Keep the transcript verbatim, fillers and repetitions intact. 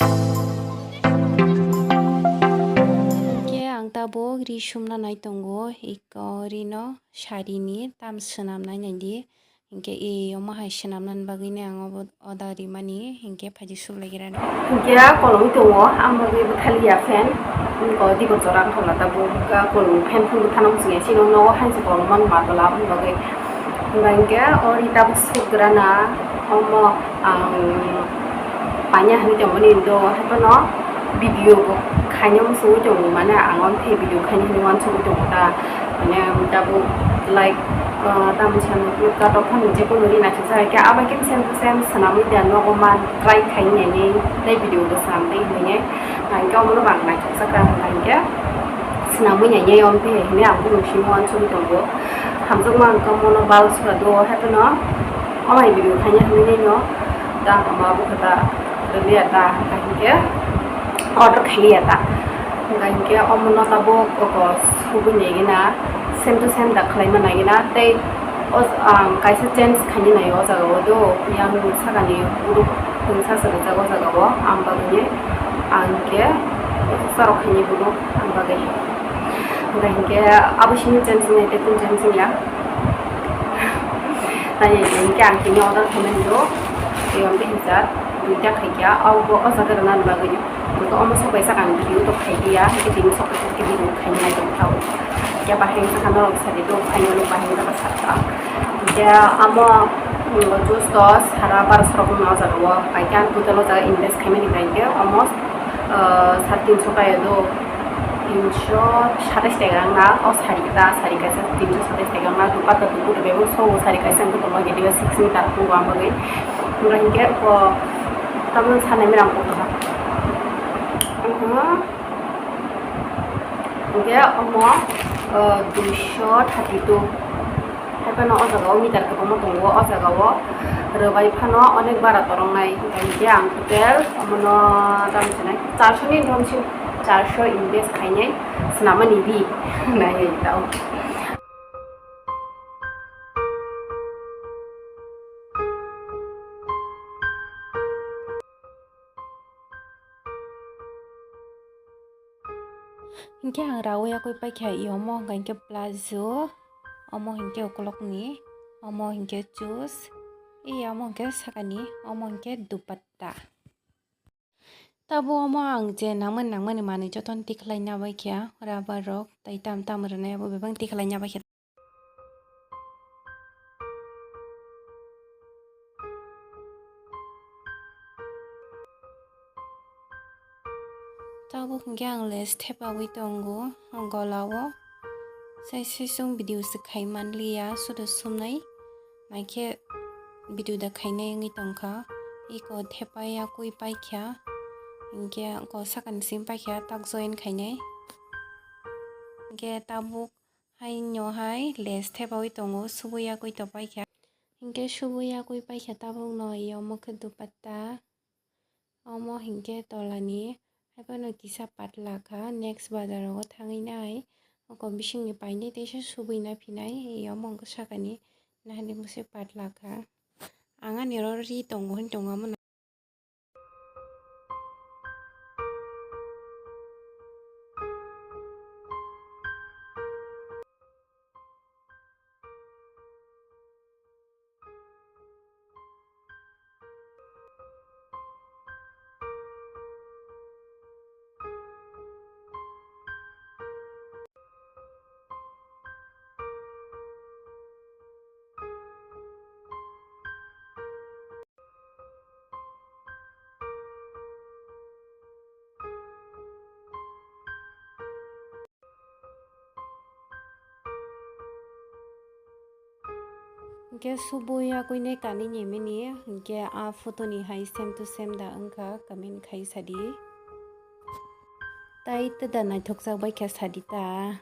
Khe ang tabuk ri sumna nai tongo, iko rino sarini tam swnamnai naidi. Hinkhe e omo hai swnamnani bagwino ang obo order rimani, hinkhe phaidi sublai gira. Hinkhe kolomwi tongo, ang bagwi bwthaliya fan. Wngkha o dibor jora wngkha na tabuk, wngkha kolomwi fan phunuk thana muchungya, chini nogo hansi kolomma numa tola aboni bagwi. Hinkhe o ri tabuk suk gra na, omo ang paina hinwi tongmani do, haiphano video bo khaina muchungwi tongo, mane ang omo khe video khaina hinwi uansugwi tongo ta. Mane tabuk like, ah, tamo sano Flipkart o phano je kono ri naithok jaga khe abo khe same to same swnamwi da nogo man try khai nai nai tei video bo swnam tei hinwi nai. Hingke omono bo ang naithok sakha hingke swnamwi nai nai om tei hinwi ang bumung simi uansugwi tongo. Hamjakma hingke omono bal sora do hapheno omo hai video khaina hinwi nai no da hama bo khe ta rwliya da hingke order khailiya ta. Hingke omono tabuk koko subui nai gina, same to same da khlaima nai gina. Tei o, ang kaisa change khaina nai o jaga o do, yang sakani borok tungsa se rijak o jaga o, ang bagwi ang khe charok khaini borok ang bagwi. Hingke abo simi change nai tei tun change ya. Tani hingke ang tini order khaimani do, tei ang tei hijak duita khaikya, abo o jaga rwna bagwi. Hingke omo sok kaisa ang video to khai dia, hingke tini sok kaisa video khaina nai tong tao. Hingke bahai wngkha norok sadi do, khaina norok bahai wngkha sakha. Hingke amo, mm, juice to sara barosho rok wngkha o jaga o, pai khe ang total o jaga invest khaimani hingke almost, ah, sare tinso kaya do. Tinso satais taka wngna, o sari khe ta, sari kaisa tinso satais taka wngna, dupatta dukur bebak so, o sari kaisa wngkhe tongo, gede six meter wngkha, ang bagwi. Hingke o tamni sanai mirang kotor. Hingke omo, o, duiso thirty two. Haiphano o jaga o meter kwbangma tongo, o jaga o rwbai phano onek bara toroknai, hingke ang total omono tamo sanai charso ni romsi, charso invest khainai swnamani ri nai tao. Hingke ang rawi yakui paikha, i omo hingka hingke plazo, omo hingke ukolokni, omo hingke juice, i omo hingke sakani, omo hingke dupatta. Tabuk omo ang je nangmani nangmani manwi jotono tikhlaina baikha, rubber rok tei tam tam rwnai abo bebak tikhlaina baikha. Tabuk hingke ang lace thepagwi tongo golao. Sai sai chwng video se khai manliya, sudo sumnai. Naikhe video da khainai wngwi tongkha. Iko thepai yakui paikha. Hingke ko sakani simi paikha tak join khainai. Hingke tabuk Haino hai lace thepaui tongo, subui yakui to paikha. Hinkhe subui yakui paikha tabukno, i omo khe dupatta. Omo hinkhe tolani, haiphano kisa patla kha, next bazar rogo thangwi nai. Oko bisingni painai teisa subui na phinai, i omo wngkha sakani, nahani bwswk patla kha. Ang ani oro ri tongo hwn tongo, omo Hinkhe subui yakuine kanwi nimini, hinkhe a photo ni hai same to same da wngkha, comment khai sadi. Tai tei da naithokjak bai khe sadi ta.